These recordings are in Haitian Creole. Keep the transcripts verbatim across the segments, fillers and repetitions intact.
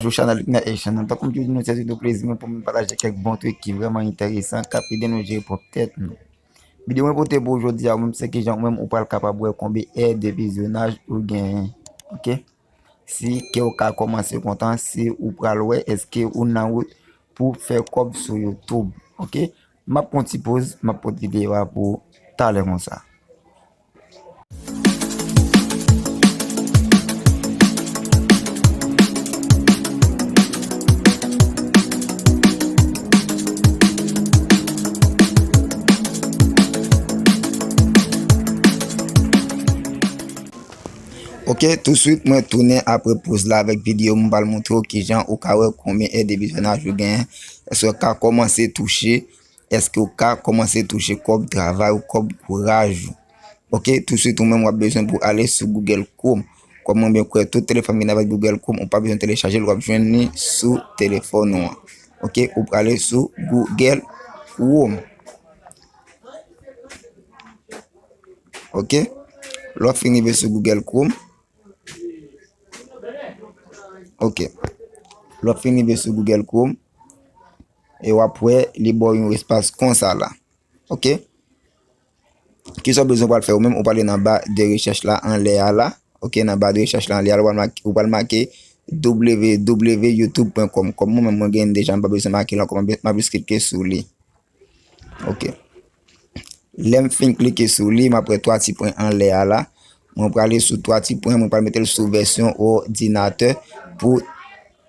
Jou chanèl Ignat Echan nan. Tankou m toujou di nou, se toujou plezi mwen pou m pataje kèk bon trik ki vrèman enteresan, k ap ede nou jere pwòp tèt nou. Videyo mwen pote pou ou jodi a, ou menm, se kijan ou menm ou pral kapab wè konbyen è de vizyonaj ou genyen. Oke? Si ke ou ka kòmanse kontan, si ou pral wè èske ou nan wout pou fè kòb sou YouTube. Oke? M ap pran ti poz, m ap pote videyo a pou talè konsa. Oke, touswit mwen tounen apre poz la avèk videyo, m pral montre w kijan ou ka wè konbyen è de vizyonaj ou genyen. Èske w ka kòmanse touche Èske w ka kòmanse touche kòb travay ou, kòb kouraj ou? Oke, touswit ou menm w ap bezwen pou ale sou Google Chrome. Kòm mwen byen kwè tout telefòn vin avèk Google Chrome, ou pa bezwen telechaje l, w ap jwenn li sou telefòn ou an. Oke, ou prale sou Google Chrome. Oke, lè w fin rive sou Google Chrome, oke, lè w fin rive sou Google Chrome, e w ap wè li ba w yon espas konsa la. Oke? Kisa w bezwen pral fè ou menm? Ou prale nan ba de rechèch la anlè a la. Oke, nan ba de rechèch la anlè a la, ou pral make, ou pral make w w w youtube pwen kòm. Kòm mwen menm, mwen genyen deja, m pa bezwen make l ankò, m ap, m ap jis klike sou li. Oke. Lè m fin klike sou li, m ap wè twa ti pwen anlè a la. Mwen prale sou twa ti pwen, mwen pral mete l sou vèsyon òdinatè pou,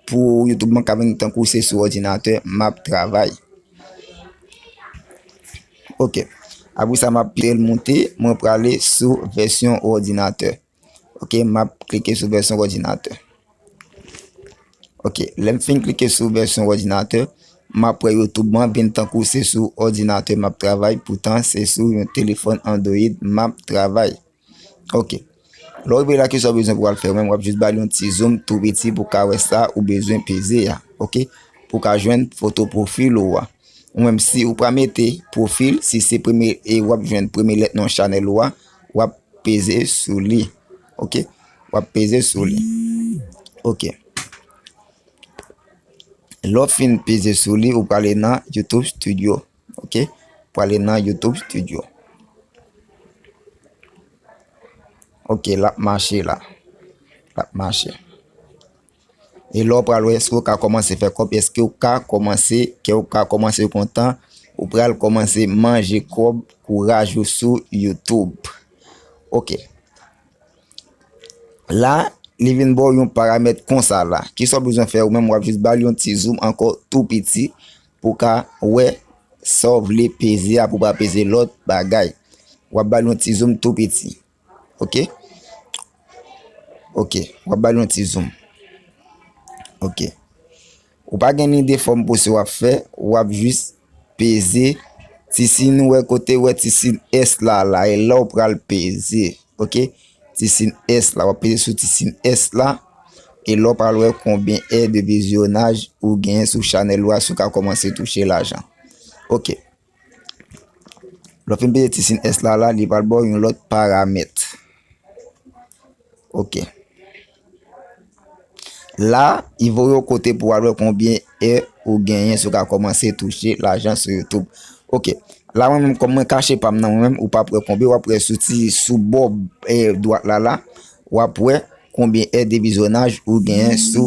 pou YouTube mwen ka vin tankou se sou òdinatè m ap travay. Oke. Apre sa, m ap kite l monte, mwen prale sou vèsyon òdinatè. Oke, m ap klike sou vèsyon òdinatè. Oke, lè m fin klike sou vèsyon òdinatè, m ap wè YouTube mwen vin tankou se sou òdinatè m ap travay, poutan se sou yon telefòn Android m ap travay. Oke. Lè w rive la, kisa w bezwen pou w al fè? Ou menm, w ap jis ba l yon ti zoom tou piti pou w ka wè sa ou bezwen peze a. Oke? Pou w ka jwenn foto pwofil ou a. Ou menm, si ou pa mete pwofil, si se premye, e w ap jwenn premye lèt non chanèl ou a, w ap peze sou li. Oke? W ap peze sou li. Oke. Lè w fin peze sou li, ou prale nan YouTube Studio. Oke? Prale nan YouTube Studio. Oke, l ap mache la. L ap mache. E lè w pral wè, èske w ka kòmanse fè kòb, èske w ka kòmanse, ke w ka kòmanse kontan, ou pral kòmanse manje kòb kouraj ou sou YouTube. Oke. La, li vin ba w yon paramèt konsa la. Kisa w bezwen fè ou menm, w ap jis ba l yon ti zoom ankò tou piti pou w ka wè sa w vle peze a, pou w pa peze lòt bagay. W ap ba l yon ti zoom tou piti. Oke? Oke. W ap ba l yon ti zoom. Oke. Ou pa gen lide fòm pou se w ap fè, w ap jis peze ti siy nou wè kote wè ti siy S la la, e la w pral peze. Oke? Ti siy S la, w ap peze sou ti siy S la, e la w pral wè konbyen è de vizyonaj ou genyen sou chanèl ou a, si w ka kòmanse touche lajan. Oke. Lè w fin peze ti siy S la la, li pral ba w yon lòt paramèt. Oke. La, li voye w kote pou w al wè konbyen è ou genyen si w ka kòmanse touche lajan sou YouTube. Oke. La, mwen menm, kòm mwen kache pa m nan, mwen menm, ou p ap wè konbyen, w ap wè sou ti, sou bò, e, dwat la la, w ap wè konbyen è de vizyonaj ou genyen sou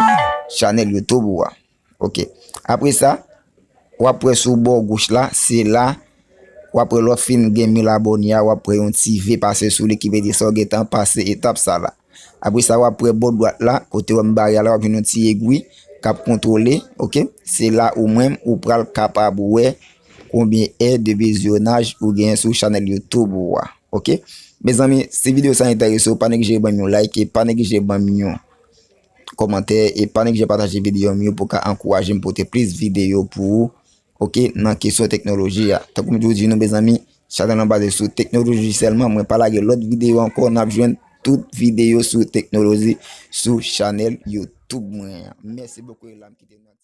chanèl YouTube ou a. Oke. Apre sa, w ap wè sou bò goch la, se la, w ap wè lè w fin gen mil abòne a, w ap wè yon ti V pase sou li, ki vle di sa w gentan pase etap sa la. Apre sa, w ap wè bò dwat la, kote w wè m bare a la, w ap jwenn yon ti egwi k ap kontwole, oke? Se la ou menm, ou pral kapab wè konbyen è de vizyonaj ou genyen sou chanèl YouTube ou a, oke? Mezanmi, si videyo sa enterese w, pa neglije ban m yon like e pa neglije ban m yon kòmantè e pa neglije pataje videyo m yo pou ka ankouraje m pote plis videyo pou ou, oke, nan kesyon teknoloji a. Tankou m toujou di nou, mezanmi, chanèl lan baze sou teknoloji sèlman, mwen pa lage lòt videyo ankò, n ap jwenn tout videyo sou teknoloji sou chanèl YouTube mwen an. Mèsi bokou, e la m kite nou.